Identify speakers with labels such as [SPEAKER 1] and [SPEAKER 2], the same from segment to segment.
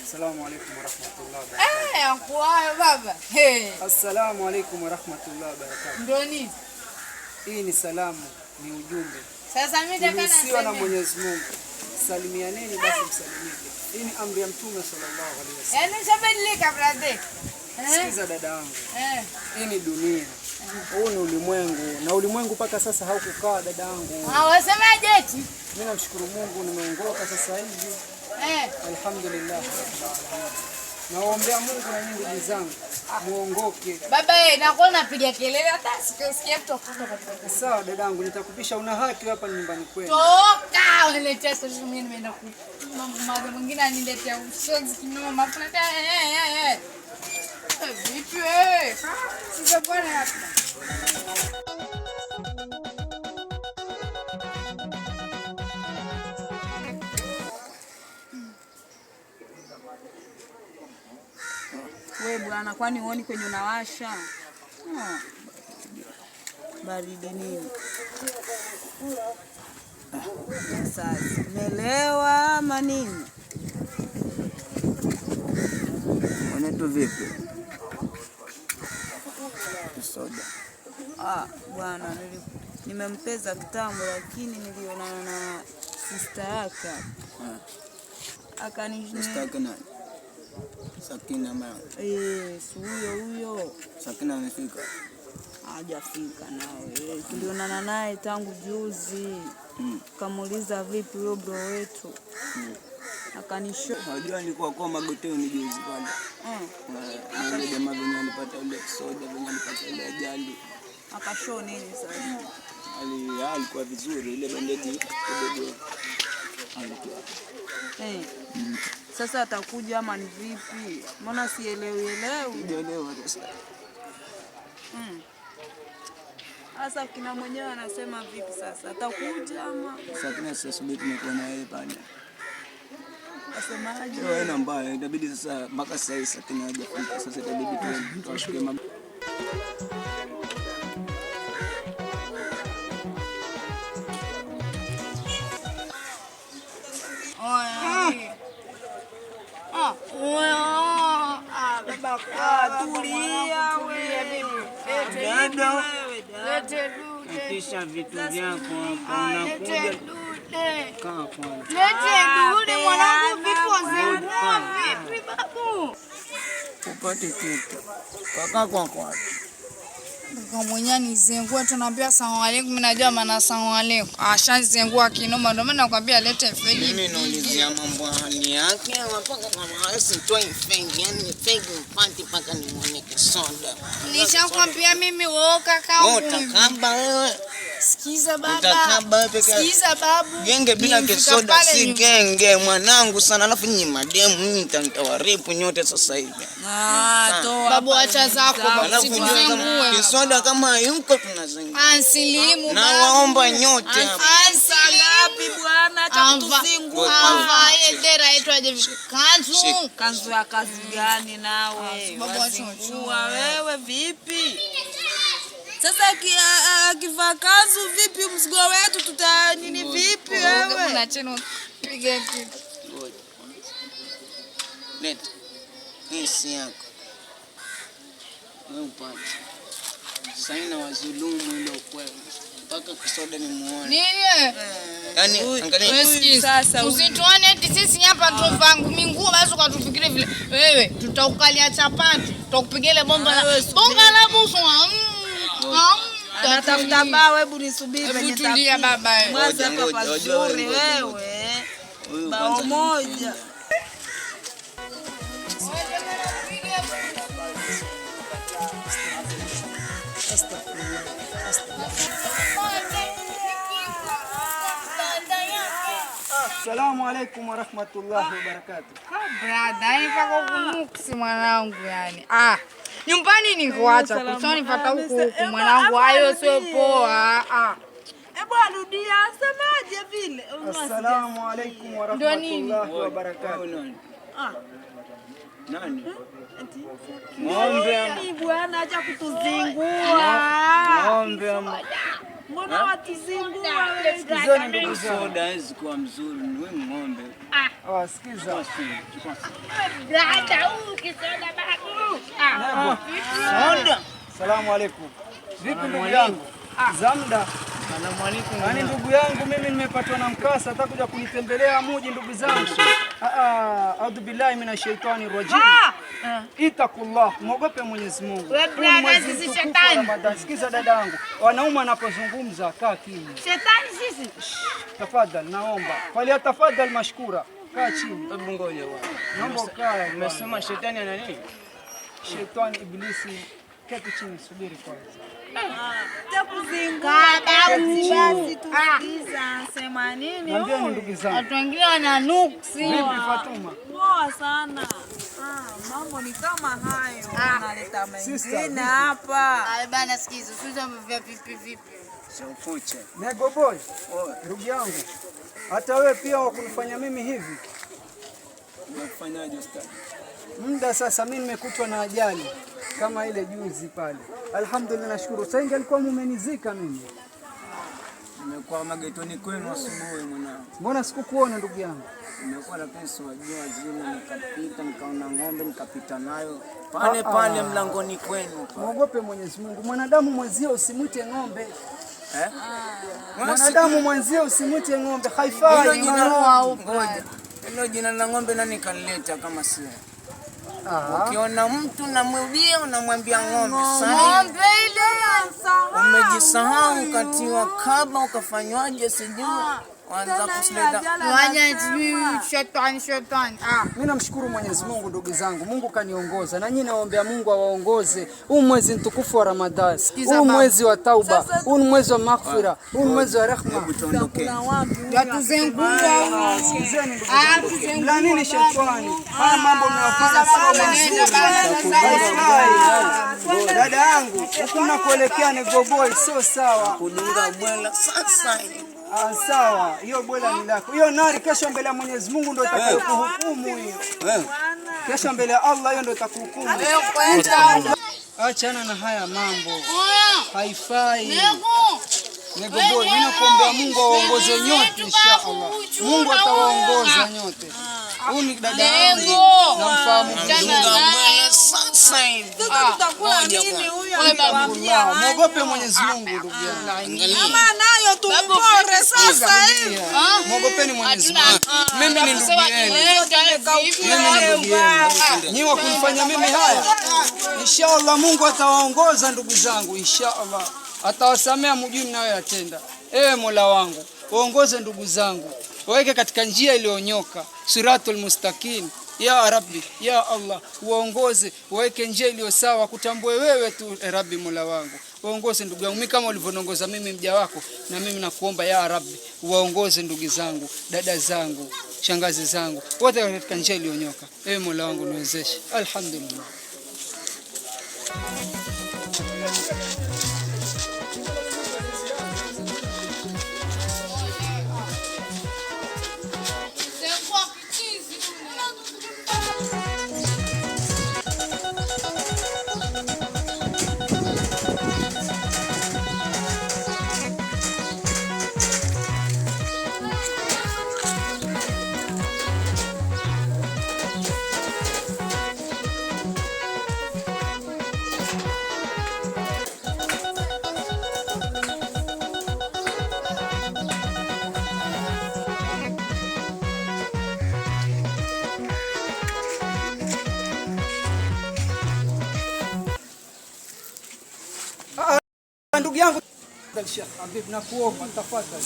[SPEAKER 1] Assalamu alaikum warahmatullahi wabarakatuh.
[SPEAKER 2] Eh, yakuayo baba. Hey.
[SPEAKER 1] Assalamu alaikum warahmatullahi wabarakatuh.
[SPEAKER 2] Ndio nini?
[SPEAKER 1] Hii ni salamu, ni ujumbe.
[SPEAKER 2] Sasa mimi nataka
[SPEAKER 1] Tulihusiwa na
[SPEAKER 2] nasema.
[SPEAKER 1] Mwenyezi Mungu. Salimianeni basi msalimike. Hii ni amri ya Mtume sallallahu alaihi wasallam.
[SPEAKER 2] Yaani ushabadilika brother. Eh?
[SPEAKER 1] Sikiza dada yangu.
[SPEAKER 2] Eh.
[SPEAKER 1] Hii ni dunia. Huu ni ulimwengu na ulimwengu mpaka sasa haukukaa dada yangu.
[SPEAKER 2] Ah, wasemaje eti?
[SPEAKER 1] Mimi namshukuru Mungu nimeongoka sasa hivi.
[SPEAKER 2] Eh.
[SPEAKER 1] Alhamdulillah. Naombea Mungu na nyinyi ndugu zangu muongoke.
[SPEAKER 2] Baba eh, nakuwa napiga kelele hata sikisikia mtu akitoka.
[SPEAKER 1] Sawa dadangu, nitakupisha. Una haki hapa nyumbani kwenu.
[SPEAKER 2] Toka uniletea social media, nimeenda ku mambo mambo mwingine aniletea ushenzi kinoma mafuna eh eh eh. Eh, vipi wewe? Sasa bwana hapa.
[SPEAKER 3] We bwana, kwani huoni kwenye unawasha? Ah, baridi nini? Sasa umelewa ama nini?
[SPEAKER 4] Mwanetu vipi? Soda.
[SPEAKER 3] Ah, bwana nimempeza kitambo, lakini nilionana na sister yake hapa. Akani
[SPEAKER 4] Sister yake nani? Sakina ma.
[SPEAKER 3] Eh, si huyo huyo.
[SPEAKER 4] Sakina amefika.
[SPEAKER 3] Hajafika nawe. Tulionana naye tangu juzi. Kamuuliza vipi huyo bro wetu. Akanisho.
[SPEAKER 4] Unajua nilikuwa kwa magoteni juzi pale. Na yule jamaa venye alipata ile soda, venye alipata ile ajali.
[SPEAKER 3] Akashow nini sasa?
[SPEAKER 4] Alikuwa vizuri ile bandeji kidogo alikuwa.
[SPEAKER 3] Sasa atakuja ama ni vipi? Mbona sielewi elewi?
[SPEAKER 4] Sijaelewa sasa.
[SPEAKER 3] Sasa kina mwenyewe anasema vipi sasa? Atakuja ama?
[SPEAKER 4] Sakina sasa subiri tumekuwa na yeye pale.
[SPEAKER 3] Asemaje?
[SPEAKER 4] Sio aina mbaya, itabidi sasa mpaka sasa hivi Sakina hajafika. Sasa itabidi tuwashuke
[SPEAKER 3] Tulia wewe.
[SPEAKER 4] Dada.
[SPEAKER 2] Lete dude.
[SPEAKER 4] Kisha vitu vyako hapa unakuja. Kaa kwanza.
[SPEAKER 2] Lete dude mwanangu, vipi wazengua vipi babu?
[SPEAKER 4] Upate kitu. Kaka kwa kwa.
[SPEAKER 2] Kaka mwenyewe nizengua, tunaambia asalamu alaikum, mimi najua maana asalamu alaikum. Ashanizengua kinoma, ndio maana nakwambia lete fegi.
[SPEAKER 4] Mimi naulizia mambo ya hali yake mpaka kama sitoi fegi, yani fegi mpati mpaka nimuone kisoda.
[SPEAKER 2] Nishakwambia mimi wewe kaka.
[SPEAKER 4] Wewe utakaba wewe.
[SPEAKER 2] Sikiza baba.
[SPEAKER 4] Utakaba wewe peke yako.
[SPEAKER 2] Sikiza babu.
[SPEAKER 4] Genge bila
[SPEAKER 2] Nimefika
[SPEAKER 4] kisoda
[SPEAKER 2] pale
[SPEAKER 4] si genge mwanangu sana, alafu nyinyi mademu nyinyi nitawaripu nyote sasa hivi.
[SPEAKER 3] Ah, toa.
[SPEAKER 2] Babu acha zako babu,
[SPEAKER 4] Alafu jua kama
[SPEAKER 2] usituzengue.
[SPEAKER 4] kisoda kama yuko tunazengua.
[SPEAKER 2] Ansilimu
[SPEAKER 4] Na
[SPEAKER 2] babu.
[SPEAKER 4] waomba nyote hapa.
[SPEAKER 3] Ngapi bwana, acha kutuzingua.
[SPEAKER 2] Amva ye dera itwaje kanzu.
[SPEAKER 3] Kanzu ya kazi gani nawe?
[SPEAKER 2] Babu acha
[SPEAKER 3] Wazingua wewe vipi? Sasa akivaa kanzu vipi mzigo wetu tuta nini vipi wewe?
[SPEAKER 2] Kuna cheno piga kitu.
[SPEAKER 4] Ngoja. Leta. Hii si yako. Wewe upate. Sasa ina wazulumu ile ukweli. Mpaka kisoda nimuone.
[SPEAKER 2] Nini?
[SPEAKER 4] Yaani angalia.
[SPEAKER 2] Wewe sikiza.
[SPEAKER 3] Sasa huyu.
[SPEAKER 2] Usituone eti sisi hapa tuvaa minguo basi ukatufikiri vile. Wewe tutaukalia chapati, tutakupigia ile bomba la bonga la busu.
[SPEAKER 3] Anatafuta bao, hebu nisubiri
[SPEAKER 2] Hebu
[SPEAKER 3] penye
[SPEAKER 2] tulia
[SPEAKER 3] tapika.
[SPEAKER 2] baba.
[SPEAKER 3] Mwanza hapa
[SPEAKER 4] Ngoja, ngoja,
[SPEAKER 3] pazuri
[SPEAKER 4] ngoja,
[SPEAKER 3] wewe.
[SPEAKER 4] Huyu
[SPEAKER 3] Bao
[SPEAKER 4] kwanza
[SPEAKER 3] moja.
[SPEAKER 1] Assalamu alaikum warahmatullahi wabarakatuh.
[SPEAKER 2] Brother, yani paka kunuksi mwanangu yani. Ah, nyumbani nikuacha kuchoni pata huku huku mwanangu, hayo sio poa. Ah.
[SPEAKER 3] Hebu arudia, asemaje vile?
[SPEAKER 1] Assalamu alaikum warahmatullahi wabarakatuh.
[SPEAKER 4] Nani?
[SPEAKER 3] Ah.
[SPEAKER 4] Nani? Ng'ombe.
[SPEAKER 3] Nini bwana, acha kutuzingua.
[SPEAKER 4] Ng'ombe ama
[SPEAKER 3] Mbona watuzingua wewe?
[SPEAKER 1] Sikizeni ndugu zangu.
[SPEAKER 4] soda hawezi kuwa mzuri, ni wewe ng'ombe.
[SPEAKER 1] Ah, sikiza.
[SPEAKER 2] Brada huyu kisoda babu.
[SPEAKER 1] Nebo.
[SPEAKER 4] Soda.
[SPEAKER 1] Salamu alaikum. Vipi ndugu yangu? Zamda.
[SPEAKER 4] Salamu alaikum.
[SPEAKER 1] Yaani ndugu yangu mimi nimepatwa na mkasa, hata kuja kunitembelea muji ndugu zangu. Ah, audhu billahi minashaitani rajim. Itakullah, mwogope Mwenyezi Mungu.
[SPEAKER 2] We
[SPEAKER 1] Huu ni
[SPEAKER 2] brother,
[SPEAKER 1] mwezi
[SPEAKER 2] sisi
[SPEAKER 1] mtukufu wa
[SPEAKER 2] shetani.
[SPEAKER 1] Ramadhani. Sikiza dadangu, wanaume wanapozungumza kaa kimya.
[SPEAKER 2] Shetani sisi.
[SPEAKER 1] Tafadhali naomba. Falia tafadhali mashkura. Kaa chini.
[SPEAKER 4] Hebu ngoja bwana.
[SPEAKER 1] Naomba ukae.
[SPEAKER 4] Umesema shetani ana nini?
[SPEAKER 1] Shetani ibilisi, keti chini, subiri kwanza.
[SPEAKER 3] Basi tusikiza sema nini
[SPEAKER 1] Niambieni
[SPEAKER 3] huyu?
[SPEAKER 1] ndugu zangu.
[SPEAKER 2] Watu wengine wana nuksi.
[SPEAKER 1] Vipi Fatuma?
[SPEAKER 3] Poa sana. Mambo ni kama hayo, analeta
[SPEAKER 1] Sister,
[SPEAKER 3] mengine
[SPEAKER 1] vipi?
[SPEAKER 3] hapa.
[SPEAKER 2] Ah, bana sikiza, sisi vya vipi vipi.
[SPEAKER 4] Sio
[SPEAKER 1] Nego boy, ndugu yangu, hata wewe pia wakunifanya mimi hivi
[SPEAKER 4] Unafanyaje ustadi?
[SPEAKER 1] muda sasa. Mimi nimekutwa na ajali kama ile juzi pale. Alhamdulillah, nashukuru. Sasa ingelikuwa mumenizika mimi.
[SPEAKER 4] Nimekuwa magetoni kwenu asubuhi mwanangu.
[SPEAKER 1] Mbona sikukuona ndugu yangu?
[SPEAKER 4] Nimekuwa lakini siwajua zile, nikapita nikaona ng'ombe nikapita nayo pale pale mlangoni kwenu.
[SPEAKER 1] Muogope Mwenyezi Mungu. Mwanadamu mwenzio usimwite ng'ombe.
[SPEAKER 4] Eh?
[SPEAKER 1] Mwanadamu mwenzio usimwite ng'ombe,
[SPEAKER 4] Hilo
[SPEAKER 1] haifai.
[SPEAKER 4] jina ngoja. Hilo jina la ng'ombe nani kalileta kama si? Ukiona mtu namwibia unamwambia ng'ombe. Sasa
[SPEAKER 2] Ng'ombe ile.
[SPEAKER 4] umejisahau ukatiwa kaba ukafanywaje sijui. Waanza kusileta
[SPEAKER 2] Wanya sijui shetani shetani. Ah.
[SPEAKER 1] Mimi namshukuru Mwenyezi Mungu ndugu zangu, Mungu kaniongoza na nyinyi naombea Mungu awaongoze. Huu mwezi mtukufu wa Ramadhani,
[SPEAKER 2] Sikiza
[SPEAKER 1] huu
[SPEAKER 2] baba.
[SPEAKER 1] mwezi wa tauba, huu ni mwezi wa maghfira, huu ni mwezi wa rehma.
[SPEAKER 4] tuondoke.
[SPEAKER 2] Watuzengua.
[SPEAKER 1] Sikizeni ndugu
[SPEAKER 2] Ah,
[SPEAKER 1] zangu,
[SPEAKER 2] tuzengua
[SPEAKER 1] mlanini shetani, haya mambo mnayofanya sio mazuri. Haifai. Dada yangu, huku mnakuelekea ni goboi, sio sawa.
[SPEAKER 4] Kudunga bwela sasa hivi.
[SPEAKER 1] Ah, sawa, hiyo bwela ni lako. Hiyo nari kesho mbele ya Mwenyezi Mungu ndio itakayokuhukumu hiyo. Kesho mbele ya Allah hiyo ndio itakuhukumu.
[SPEAKER 2] Kwenda.
[SPEAKER 1] Achana na haya mambo.
[SPEAKER 2] Oya.
[SPEAKER 1] Haifai.
[SPEAKER 2] Nego.
[SPEAKER 1] Nego boy, mimi nakuombea Mungu awaongoze nyote inshallah. Mungu atawaongoza nyote. Huyu ni dada yangu.
[SPEAKER 2] Nego.
[SPEAKER 1] Namfahamu vizuri.
[SPEAKER 2] Achana naye.
[SPEAKER 4] Sasa hivi.
[SPEAKER 3] Sasa tutakula nini huyu akiwaambia
[SPEAKER 1] Allah, Muogope Mwenyezi Mungu ndugu yangu.
[SPEAKER 3] Ama nayo tumpore sasa hivi.
[SPEAKER 1] Muogopeni Mwenyezi
[SPEAKER 2] Hatuna
[SPEAKER 1] Mungu. Mimi ni ndugu yenu.
[SPEAKER 2] Mimi
[SPEAKER 1] Mimi ni ndugu yenu. Nyi wa kunifanya mimi haya. Inshallah Mungu atawaongoza ndugu zangu, inshallah. Atawasamea mjui mnayoyatenda. Ewe Mola wangu, waongoze ndugu zangu. Waweke katika njia iliyonyoka, siratul mustaqim. Ya Rabbi, ya Allah, waongoze, waweke njia iliyo sawa, kutambue wewe tu e Rabbi Mola wangu. Waongoze ndugu yangu, mimi kama ulivyoniongoza mimi mja wako, na mimi nakuomba ya Rabbi, waongoze ndugu zangu, dada zangu, shangazi zangu, wote katika njia iliyonyoka. Ewe Mola wangu niwezeshe. Alhamdulillah.
[SPEAKER 2] Zengua kichizi.
[SPEAKER 1] Ndugu yangu Sheikh Habib, nakuomba tafadhali.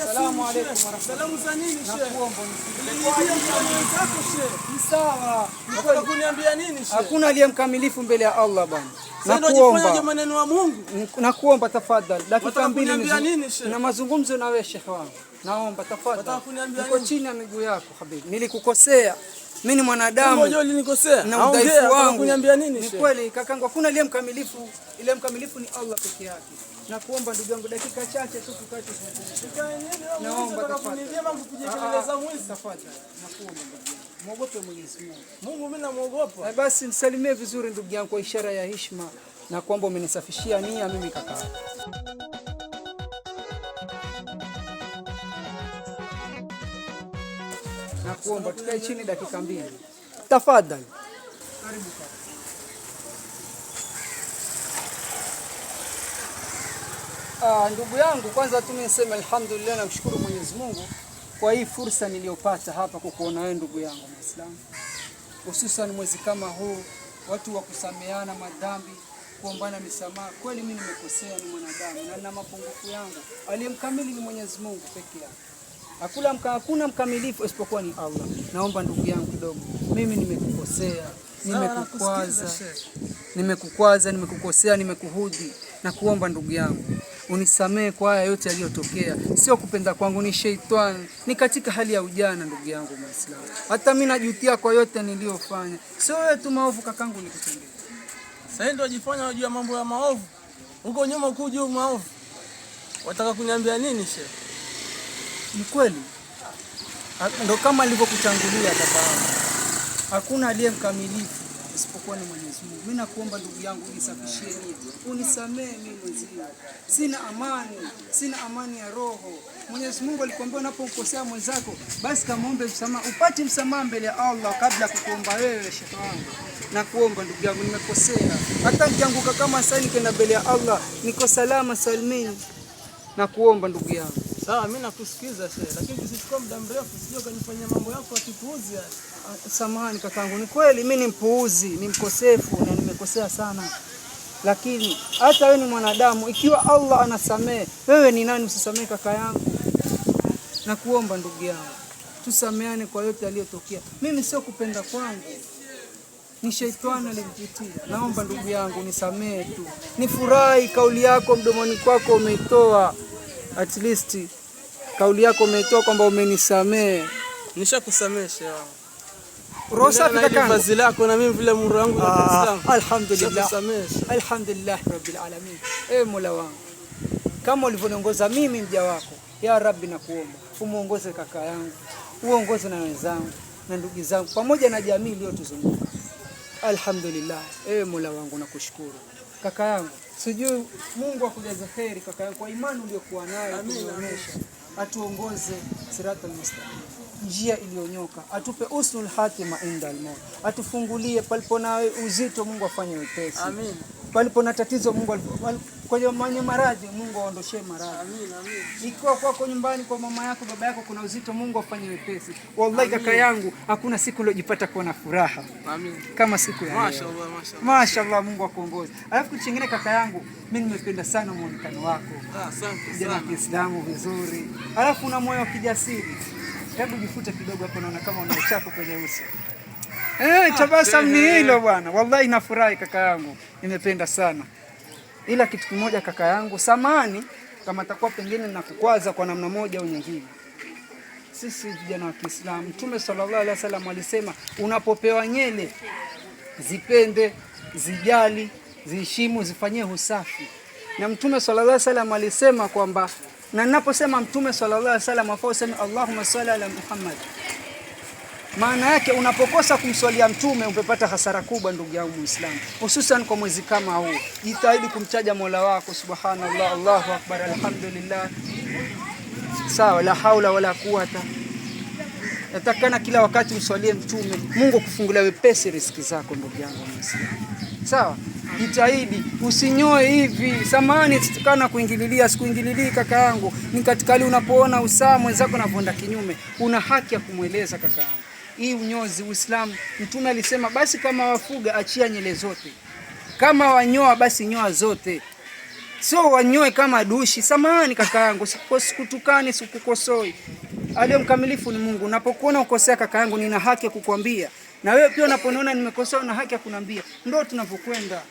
[SPEAKER 1] Salamu alaykum wa rahmatullahi.
[SPEAKER 5] Salamu za nini shehe?
[SPEAKER 1] Nakuomba unisikilize.
[SPEAKER 5] Uliniibia mdomo wenzako shehe.
[SPEAKER 1] Ni sawa. Ni
[SPEAKER 5] Unataka
[SPEAKER 1] kweli.
[SPEAKER 5] kuniambia nini shehe?
[SPEAKER 1] Hakuna aliye mkamilifu mbele ya Allah bwana.
[SPEAKER 5] Sasa ndio ujifanyaje
[SPEAKER 1] Nakuomba.
[SPEAKER 5] maneno ya Mungu?
[SPEAKER 1] Nakuomba tafadhali. Dakika
[SPEAKER 5] Wataka
[SPEAKER 1] mbili
[SPEAKER 5] kuniambia nini, Sheikh?
[SPEAKER 1] na mazungumzo na wewe Sheikh wangu. Naomba tafadhali.
[SPEAKER 5] Wataka kuniambia
[SPEAKER 1] Niko
[SPEAKER 5] nini?
[SPEAKER 1] chini ya miguu yako Habib. Nilikukosea. Mimi ni mwanadamu.
[SPEAKER 5] Ngoja ulinikosea.
[SPEAKER 1] na
[SPEAKER 5] Aongea,
[SPEAKER 1] udhaifu
[SPEAKER 5] wataka
[SPEAKER 1] wangu.
[SPEAKER 5] kuniambia nini
[SPEAKER 1] Ni
[SPEAKER 5] shehe?
[SPEAKER 1] kweli kakangu, hakuna aliye mkamilifu, ile mkamilifu ni Allah peke yake. Nakuomba ndugu yangu, dakika chache tu tukae tuzungumze.
[SPEAKER 5] Nikae nini wewe?
[SPEAKER 1] Naomba
[SPEAKER 5] Unataka
[SPEAKER 1] tafadhali.
[SPEAKER 5] kuniibia ama kupiga kelele za mwizi?
[SPEAKER 1] Tafadhali, nakuomba ndugu yangu, muogope Mwenyezi Mungu.
[SPEAKER 5] Mungu mimi namuogopa.
[SPEAKER 1] Na basi msalimie vizuri ndugu yangu kwa ishara ya heshima na kwamba umenisafishia nia mimi kaka. Nakuomba tukae chini dakika 2. Tafadhali. Karibu kaka. Ndugu yangu, kwanza tu mimi niseme alhamdulillah, namshukuru Mwenyezi Mungu kwa hii fursa niliyopata hapa kukuona wewe ndugu yangu Muislamu, hususan mwezi kama huu, watu wa kusameana madhambi, kuombana misamaha. Kweli mimi nimekosea, ni mwanadamu na nina mapungufu yangu. Aliyemkamili ni Mwenyezi Mungu peke yake. Hakuna mkamilifu isipokuwa ni Allah. Naomba ndugu yangu kidogo, mimi nimekukosea, nimekukwaza, nimekukwaza, nimekukosea, nimekuhudhi. Na kuomba ndugu yangu unisamehe kwa haya yote yaliyotokea. Sio kupenda kwangu, ni sheitani, ni katika hali ya ujana ndugu yangu Muislamu. Hata mimi najutia kwa yote niliyofanya. Sio wewe tu maovu kakangu nikutendea.
[SPEAKER 5] Sasa ndio wajifanya wajua mambo ya maovu. Huko nyuma ukujua maovu. Wataka kuniambia nini shehe?
[SPEAKER 1] Ni kweli. Ndio kama nilivyokutangulia kaka yangu. Hakuna aliye mkamilifu isipokuwa ni Mwenyezi Mungu. Mimi nakuomba ndugu yangu unisafishie nia, unisamehe mimi mwenzio. Sina amani, sina amani ya roho. Mwenyezi Mungu alikwambia unapomkosea mwenzako basi kamuombe msamaha, upate msamaha mbele ya Allah kabla kukuomba wewe shekhi wangu. Nakuomba ndugu yangu, nimekosea. Hata nikianguka kama sasa nikienda mbele ya Allah niko salama salmini. Nakuomba ndugu yangu.
[SPEAKER 5] Sawa, mimi nakusikiza shehe, lakini tusichukue muda mrefu, sije ukanifanyia mambo yako ya kipuuzi.
[SPEAKER 1] Samahani kakangu, ni kweli mimi ni mpuuzi, ni mkosefu na nimekosea sana, lakini hata wewe ni mwanadamu. Ikiwa Allah anasamehe, wewe ni nani usisamehe kaka yangu? Nakuomba ndugu yangu, tusameane kwa yote yaliyotokea. Mimi sio kupenda kwangu, ni sheitani alinipitia. Naomba ndugu yangu nisamehe tu, nifurahi kauli yako mdomoni kwako umeitoa, at least kauli yako umeitoa kwamba umenisamehe.
[SPEAKER 5] Nishakusamehe shehe wangu.
[SPEAKER 1] Roho safi kakangu.
[SPEAKER 5] Vazi lako na mimi vile muru wangu wa Kiislamu.
[SPEAKER 1] Alhamdulillah.
[SPEAKER 5] Nishakusamehe.
[SPEAKER 1] Alhamdulillah rabbil alamin. Mola wangu, kama ulivyoniongoza mimi mja wako, ya Rabbi nakuomba umuongoze kaka yangu, uongoze na wenzangu na ndugu zangu pamoja na jamii iliyotuzunguka. Alhamdulillah. Mola wangu nakushukuru. Kaka yangu, sijui Mungu akujaze kheri kaka yangu kwa imani uliyokuwa nayo kunionyesha. Atuongoze siratal mustaqim, njia iliyonyoka, atupe usnul hatima inda almaut, atufungulie palipo na uzito, Mungu afanye wepesi.
[SPEAKER 5] Amin.
[SPEAKER 1] Palipo na tatizo Mungu, kwenye mwenye maradhi Mungu aondoshe maradhi.
[SPEAKER 5] Amin, amin.
[SPEAKER 1] Ikiwa kwako nyumbani kwa mama yako baba yako kuna uzito, Mungu afanye wepesi. Wallahi kaka yangu, hakuna siku uliojipata kuwa na furaha
[SPEAKER 5] Amin.
[SPEAKER 1] kama siku ya leo.
[SPEAKER 5] Mashaallah, mashaallah.
[SPEAKER 1] Mashaallah, Mungu akuongoze. Alafu kitu kingine kaka yangu, mimi nimependa sana muonekano wako.
[SPEAKER 5] Asante
[SPEAKER 1] Kijana
[SPEAKER 5] sana.
[SPEAKER 1] Kiislamu vizuri. Alafu una moyo wa kijasiri. Hebu jifute kidogo hapo, naona kama una uchafu kwenye uso. Tabasamu ni hilo bwana. Wallahi nafurahi kaka yangu. Nimependa sana. Ila kitu kimoja kaka yangu, samahani kama takuwa pengine nakukwaza kwa namna moja au nyingine. Sisi vijana wa Kiislamu, Mtume sallallahu alaihi wasallam alisema unapopewa nyele zipende, zijali, ziheshimu, zifanyie usafi. Na Mtume sallallahu alaihi wasallam alisema kwamba, na ninaposema Mtume sallallahu alaihi wasallam afao useme Allahumma salli ala Muhammad. Maana yake unapokosa kumswalia Mtume umepata hasara kubwa ndugu yangu Muislamu, hususan kwa mwezi kama huu. Jitahidi kumtaja Mola wako subhanallah, Allahu akbar, alhamdulillah, sawa, la haula wala quwata. Natakana kila wakati mswalie Mtume, Mungu kufungulia wepesi riziki zako ndugu yangu Muislamu. Sawa, jitahidi usinyoe hivi. Samahani sitakana kuingililia, sikuingililii kaka yangu. Ni katika hali unapoona usawa mwenzako anavyoenda kinyume, una haki ya kumweleza kaka yangu. Hii unyozi Uislamu, Mtume alisema basi kama wafuga achia nyele zote, kama wanyoa basi nyoa zote, sio wanyoe kama dushi. Samahani kaka yangu, sikutukani, sikukosoi. Aliye mkamilifu ni Mungu. Unapokuona ukosea kaka yangu, nina haki ya kukwambia, na wewe pia unaponiona nimekosea una haki ya kunambia. Ndio tunapokwenda.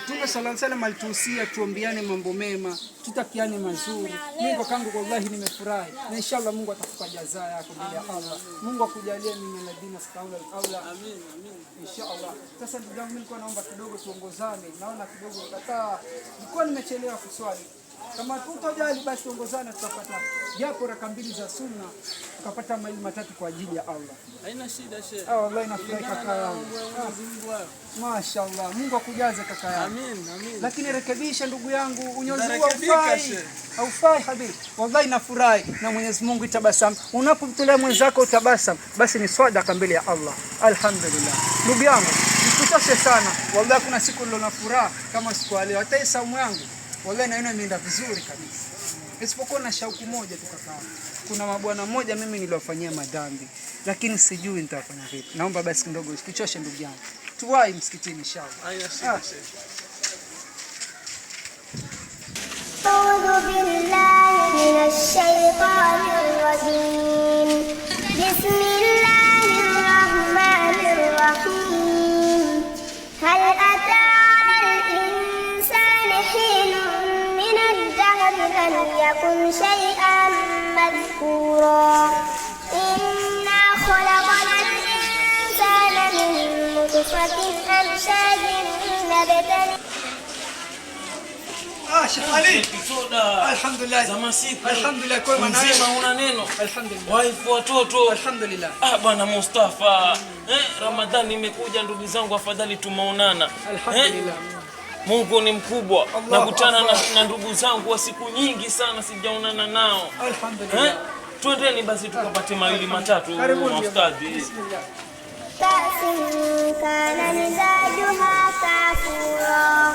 [SPEAKER 1] Mtume sallallahu alaihi wasallam alituhusia tuombeane mambo mema, tutakiane mazuri. Mimi kakangu wallahi nimefurahi, na inshallah Mungu atakupa jazaa yako mbele ya Allah. Mungu akujalie min alladhina staula alqaula.
[SPEAKER 5] Amin, amin.
[SPEAKER 1] Inshallah. Sasa ndugu yangu, mimi nilikuwa naomba kidogo tuongozane. Naona kidogo kataa. Nilikuwa nimechelewa kuswali. Kama tutojali basi tuongozana, tutapata japo raka mbili za sunna, tukapata maili matatu kwa ajili ya Allah.
[SPEAKER 5] Haina shida shehe.
[SPEAKER 1] Ah, wallahi nafurahi
[SPEAKER 5] Kulingana
[SPEAKER 1] kaka
[SPEAKER 5] na
[SPEAKER 1] yangu.
[SPEAKER 5] mambo ya Mwenyezi Mungu hayo.
[SPEAKER 1] Mashaallah, Mungu akujaze kaka yangu.
[SPEAKER 5] Amin, amin.
[SPEAKER 1] Lakini rekebisha ndugu yangu, unyozi huu
[SPEAKER 5] Nitarekebika,
[SPEAKER 1] haufai.
[SPEAKER 5] shehe.
[SPEAKER 1] Haufai habibi. Wallahi nafurahi na Mwenyezi Mungu itabasamu. Unapomtolea mwenzako utabasamu, basi ni swadaka mbele ya Allah. Alhamdulillah. Ndugu yangu, nisikuchoshe sana. Wallahi kuna siku nilona furaha kama siku ya leo. Hata hii saumu yangu wallahi naona imeenda vizuri kabisa. Isipokuwa na shauku moja tu kaka. Kuna mabwana mmoja mimi niliwafanyia madhambi, lakini sijui nitafanya vipi. Naomba basi kidogo usikuchoshe ndugu yangu. Tuwai msikitini inshallah.
[SPEAKER 5] Haina shida shehe.
[SPEAKER 6] أعوذ بالله من الشيطان الرجيم. بسم الله الرحمن الرحيم. هل أتى على الإنسان حين من الدهر لم يكن شيئا مذكورا. إنا خلقنا الإنسان من نطفة أمشاج نبتليه.
[SPEAKER 1] Ah, Sheikh Ali.
[SPEAKER 7] Soda.
[SPEAKER 1] Alhamdulillah.
[SPEAKER 7] Za masiku.
[SPEAKER 1] Alhamdulillah, kwema na
[SPEAKER 7] Mzima
[SPEAKER 1] wewe.
[SPEAKER 7] una neno.
[SPEAKER 1] Alhamdulillah.
[SPEAKER 7] Waifu watoto.
[SPEAKER 1] Alhamdulillah.
[SPEAKER 7] Ah, bwana Mustafa. Ramadhani imekuja ndugu zangu, afadhali tumeonana.
[SPEAKER 1] Alhamdulillah.
[SPEAKER 7] Mungu ni mkubwa.
[SPEAKER 1] Allahu
[SPEAKER 7] Nakutana
[SPEAKER 1] Akbar.
[SPEAKER 7] na ndugu zangu wa siku nyingi sana sijaonana nao.
[SPEAKER 1] Alhamdulillah.
[SPEAKER 7] Twendeni basi tukapate mawili matatu
[SPEAKER 1] Karibuni.
[SPEAKER 7] ustadhi.
[SPEAKER 1] Bismillah.
[SPEAKER 6] كأس كان مزاجها كافورا.